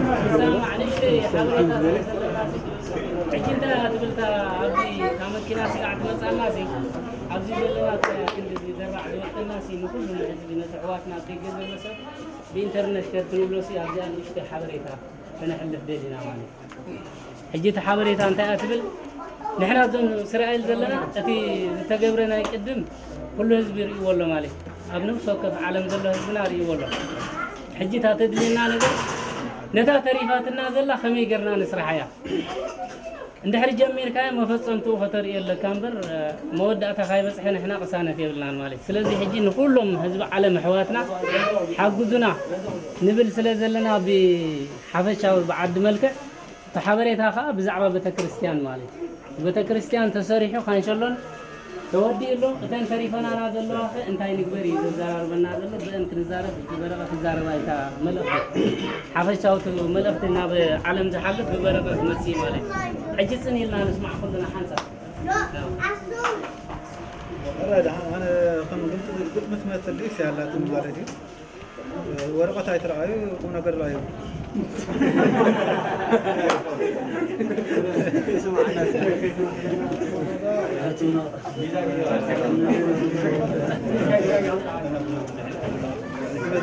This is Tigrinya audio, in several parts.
ንሳ ማዕለሽተይ ሓበሬታ ስለ ዘለና ሕጂ እንታይ እያ ትብል እታ ኣብዚ እታ መኪና ስጋዕ ትመጻና ሲ ኣብዚ ዘለና ክንዲ ዝደራዕ ዝወጠና ሲ ንኩሉ ንህዝቢ ነቲ ኣሕዋትና ኣብ ደገ ዘሎ ሰብ ብኢንተርነት ሸር ክንብሎ ሲ ኣብዚኣ ንእሽተይ ሓበሬታ ከነሕልፍ ደሊና ማለት እዩ። ሕጂ እቲ ሓበሬታ እንታይ እያ ትብል? ንሕና እዞም እስራኤል ዘለና እቲ ዝተገብረ ናይ ቅድም ኩሉ ህዝቢ ይርእይዎ ኣሎ ማለት እዩ። ኣብ ነፍሲ ወከፍ ዓለም ዘሎ ህዝብና ይርእይዎ ኣሎ። ሕጂ እታ ተድልየና ነገር ነታ ተሪፋትና ዘላ ከመይ ጌርና ንስራሓያ? እንድሕሪ ጀሚርካዮ መፈጸምትኡ ከተርእዮ ኣለካ እምበር መወዳእታ ካይበጽሐ ንሕና ቅሳነት የብልናን ማለት እዩ። ስለዚ ሕጂ ንኩሎም ህዝቢ ዓለም ኣሕዋትና ሓግዙና ንብል ስለ ዘለና ብሓፈሻዊ ብዓዲ መልክዕ እቲ ሓበሬታ ከኣ ብዛዕባ ቤተክርስትያን ማለት እዩ። ቤተክርስትያን ተሰሪሑ ካንሸሎን ተወዲኡ ኣሎ። እተን ተሪፈናና ዘለዋ ከ እንታይ ንግበር እዩ ዘዘራርበና ዘሎ። ብእን ክንዛረብ እቲ በረቐ ክዛረብ ኣይታ መልእኽቲ ሓፈሻዊ እቲ መልእኽቲ ናብ ዓለም ዝሓልፍ ብበረቐ ክመጽእ እዩ ማለት እዩ። ሕጂ ጽን ኢልና ንስማዕ ኩልና ሓንሳብ። ኧረ ደሓን ኣነ ከም ግልፂ ግጥሚ ትመስል ድዩ ያላትን ማለት እዩ። ወረቐት ኣይትረኣዩ ቁም ነገር ረኣዩ።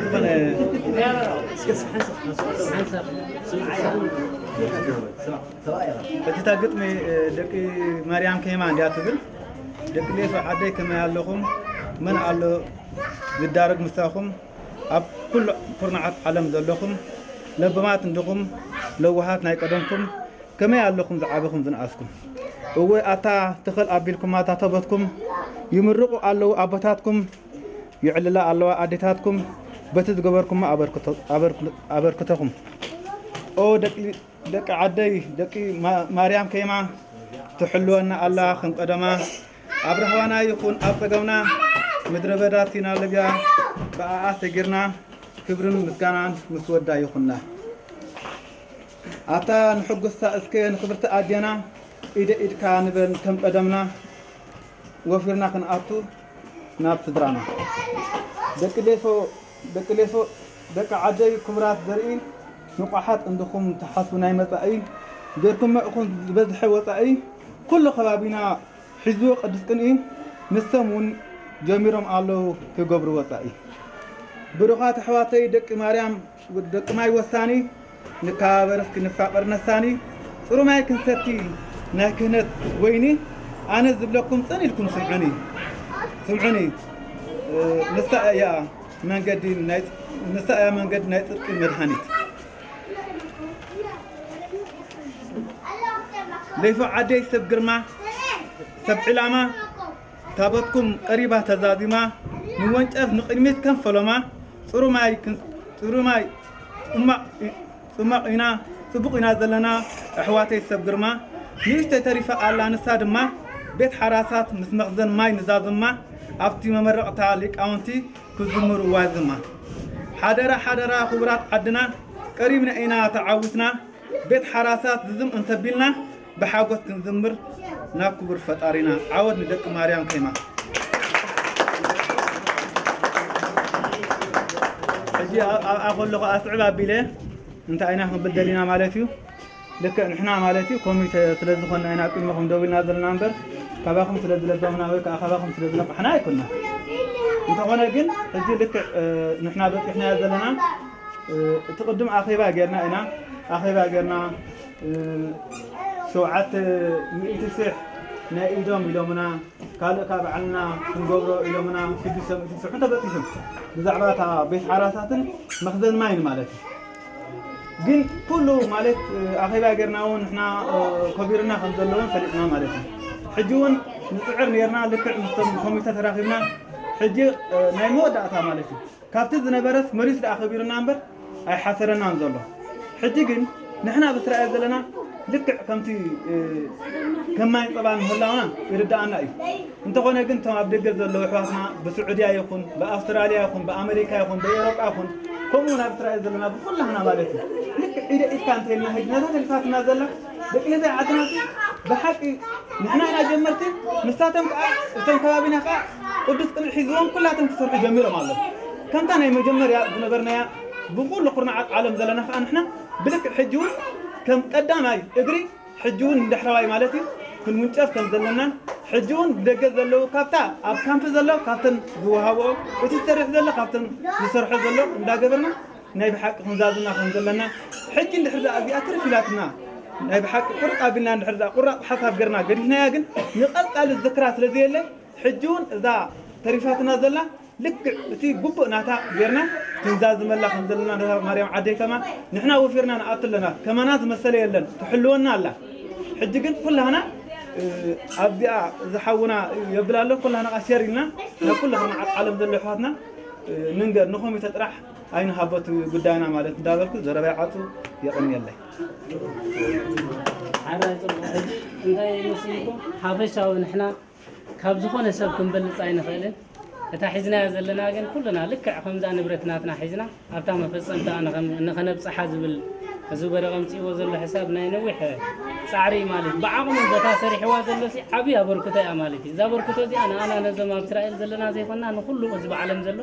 ዝኾነ ሕጂ እታ ግጥሚ ደቂ ማርያም ከይማ እንድያ ትብል። ደቂ ሌሶ ዓደይ ከመይ ኣለኹም? መን ኣሎ ዝዳረግ ምሳኹም? ኣብ ኩሉ ኩርናዓት ዓለም ዘለኹም ለበማት እንድኹም ለዋሃት ናይ ቀደምኩም ከመይ ኣለኹም ዝዓበኹም ዝነኣስኩም? እወ ኣታ ትኽል ኣቢልኩማ ታተበትኩም ይምርቑ ኣለዉ ኣቦታትኩም ይዕልላ ኣለዋ ኣዴታትኩም በቲ ዝገበርኩሞ ኣበርክቶኹም። ኦ ደቂ ዓደይ ደቂ ማርያም ከይማ ትሕልወና ኣላ ከም ቀደማ ኣብ ራህዋና ይኹን ኣብ ጸገምና ምድረ በዳ ሲና ልብያ ብኣኣ ሰጊርና ክብርን ምስጋናን ምስ ወዳ ይኹና። ኣታ ንሕጉሳ እስከ ንኽብርቲ ኣዴና ኢደ ኢድካ ንበል ከም ቀደምና ወፊርና ክንኣቱ ናብ ስድራና። ደቂ ሌሶ ደቂ ሌሶ ደቂ ዓደይ ክቡራት ዘርኢ ንቑሓት እንድኹም ትሓስቡ ናይ መጻኢ ጌርኩሞ ኢኹም ዝበዝሐ ወጻኢ ኩሉ ከባቢና ሒዝዎ ቅዱስ ቅንኢ ንሶም እውን ጀሚሮም ኣለዉ ክገብሩ ወጻኢ። ብሩኻት ኣሕዋተይ ደቂ ማርያም ደቂ ማይ ወሳኒ ንከባበር እስኪ ንፋቐር ነሳኒ ጽሩማይ ክንሰቲ ናይ ክህነት ወይኒ ኣነ ዝብለኩም ጽን ኢልኩም ስምዑኒ ስምዑኒ ንሳ እያ መንገዲ ናይ ንሳ እያ መንገዲ ናይ ጽድቂ መድሃኒት ሌፎ ዓደይ ሰብ ግርማ ሰብ ዕላማ ታቦትኩም ቀሪባ ተዛዚማ ንወንጨፍ ንቕድሚት ከም ፈለማ ጽሩማይ ጽሩማይ ጽማቕ ኢና ጽቡቕ ኢና ዘለና ኣሕዋተይ ሰብ ግርማ ንእሽተይ ተሪፋ ኣላ ንሳ ድማ ቤት ሓራሳት ምስ መኽዘን ማይ ንዛዝማ ኣብቲ መመረቕታ ሊቃውንቲ ክዝምሩ ዋዝማ ሓደራ ሓደራ ክቡራት ዓድና ቀሪብና ኢና ተዓዊትና ቤት ሓራሳት ዝዝም እንተቢልና ብሓጎስ ክንዝምር ናብ ክቡር ፈጣሪና ዓወት ንደቂ ማርያም ከይማ ሕጂ ኣብኣ ከለኹ ኣስዕብ ኣቢለ እንታይ ኢና ክንብል ደሊና ማለት እዩ ልክዕ ንሕና ማለት እዩ ኮሚተ ስለ ዝኾንና ኢና ቅድሚኹም ደው ኢልና ዘለና እምበር ካባኹም ስለ ዝለበምና ወይ ከዓ ካባኹም ስለ ዝነቕሕና ኣይኮንና እንተኾነ ግን ሕጂ ልክዕ ንሕና በፂሕናዮ ዘለና እቲ ቅድም ኣኼባ ጌርና ኢና ኣኼባ ጌርና ሸውዓተ ሚእቲ ሽሕ ናይ ኢዶም ኢሎምና ካልእ ካብ ባዕልና ክንገብሮ ኢሎምና ሽዱሽተ ሚእቲ ሽሕ እንተበፂሑ ብዛዕባ እታ ቤት ሓራሳትን መኽዘን ማይን ማለት እዩ ግን ኩሉ ማለት ኣኼባ ጌርና እውን ንሕና ከቢርና ከም ዘለውን ፈሊጥና ማለት እዩ ሕጂ እውን ንፅዕር ኔርና ልክዕ ምስቶም ኮሚተ ተራኺብና ሕጂ ናይ መወዳእታ ማለት እዩ ካብቲ ዝነበረስ መሪስ ደኣ ከቢሩና እምበር ኣይሓሰረናን ዘሎ ሕጂ ግን ንሕና ኣብ እስራኤል ዘለና ልክዕ ከምቲ ከማይ ጸባ ምህላውና ይርዳኣና እዩ እንተኾነ ግን እቶም ኣብ ደገ ዘለዉ ኣሕዋትና ብስዑድያ ይኹን ብኣውስትራልያ ይኹን ብኣመሪካ ይኹን ብኤውሮጳ ይኹን ከምኡ እውን ኣብ እስራኤል ዘለና ብኩላህና ማለት እዩ ልክዕ ኢደ ኢድካ እንተልና ሕጂ ነታ ተሪፋትና ዘላ ደቂ ገዛይ ዓድና ብሓቂ ንሕና ኢና ጀመርቲ ንሳቶም ከዓ እቶም ከባቢና ከዓ ቅዱስ ቅንዕ ሒዝዎም ኩላቶም ክሰርሑ ጀሚሮም ኣለዉ ከምታ ናይ መጀመርያ ዝነበርናያ ብኩሉ ኩርናዓት ዓለም ዘለና ከዓ ንሕና ብልክዕ ሕጂ እውን ከም ቀዳማይ እግሪ ሕጂ እውን ንዳሕረዋይ ማለት እዩ ክንውንጨፍ ከም ዘለናን፣ ሕጂ እውን ብደገ ዘለዉ ካብታ ኣብ ካምፕ ዘለዉ ካብተን ዝወሃብኦ፣ እቲ ዝሰርሕ ዘሎ ካብተን ዝሰርሖ ዘሎ እንዳገበርና ናይ ብሓቂ ክንዛዝና ከም ዘለና፣ ሕጂ እንድሕር ደኣ እዚኣ ትርፍ ኢላትና ናይ ብሓቂ ቁርጥ ኣቢልና እንድሕር ደኣ ቁራጥ ሓሳብ ገርና ገዲፍናያ፣ ግን ንቐጻሊ ዝዝክራ ስለ ዘየለ ሕጂ እውን እዛ ተሪፋትና ዘላ ልክዕ እቲ ግቡእ ናታ ጌርና ክንዛዝመላ ከም ዘለና፣ ነታ ማርያም ዓደይ ከማን ንሕና ወፊርና ንኣቱ ኣለና። ከማና ዝመሰለ የለን፣ ትሕልወና ኣላ። ሕጂ ግን ኩላህና ኣብዚኣ ዝሓውና የብል ኣሎ፣ ኩላህና ቃ ሸር ኢልና ናብ ኩሉ ክርናዓት ዓለም ዘሎ ኣሕዋትና ንንገር፣ ንኮሚተ ጥራሕ ኣይንሃቦት ጉዳይና ማለት እንዳበልኩ ዘረባይ ዓጹ። የቐንየለይ። ሓራይ ጽቡቕ። ሕጂ እንታይ ይመስልኩም? ሓፈሻዊ ንሕና ካብ ዝኾነ ሰብ ክንበልጽ ኣይንኽእልን። እታ ሒዝናያ ዘለና ግን ኩልና ልክዕ ከምዛ ንብረት ናትና ሒዝና ኣብታ መፈጸምታ ንኸም-፣ ንኸነብጽሓ ዝብል እዚ በረቐ ኣምጺእዎ ዘሎ ሕሳብ ናይ ነዊሕ ጻዕሪ እዩ ማለት እዩ። ብዓቕሙ በታ ሰሪሕዋ ዘሎሲ ዓብዪ ኣበርክቶ እያ ማለት እዩ። እዛ ኣበርክቶ እዚኣ ንኣና ነዞም ኣብ እስራኤል ዘለና ዘይኮንና ንኹሉ ህዝቢ ዓለም ዘሎ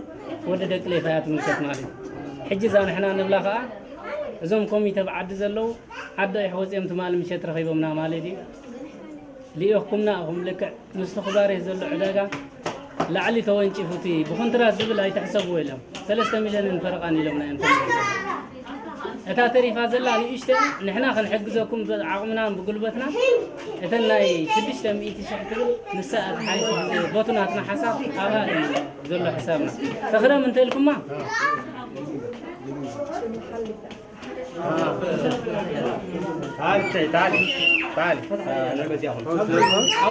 ወዲ ደቂ ሌፋ እያ ትምልከት ማለት እዩ። ሕጂ እዛ ንሕና ንብላ ከኣ እዞም ኮሚተ ብዓዲ ዘለዉ ዓዲ ኣሕወፂኦም ትማሊ ምሸት ረኺቦምና ማለት እዩ። ልኢኽኩምና ኢኹም። ልክዕ ምስቲ ክባሬ ዘሎ ዕዳጋ ላዕሊ ተወንጪፉ እቲ ብኮንትራት ዝብል ኣይትሕሰብዎ ኢሎም ሰለስተ ሚልዮንን ፈረቓን ኢሎምና እዮም ተመሊሶም። እታ ተሪፋ ዘላ ንእሽተ ንሕና ክንሕግዘኩም ብዓቕምናን ብጉልበትና እተን ናይ ሽዱሽተ ሚእቲ ሽሕ ትብል ንሳ እታ ሓይሽ ቦቱ ናትና ሓሳብ ኣብኣ እዩ ዘሎ ሕሳብና። ተኽረም እንተልኩማ تعال تعال تعال تعال.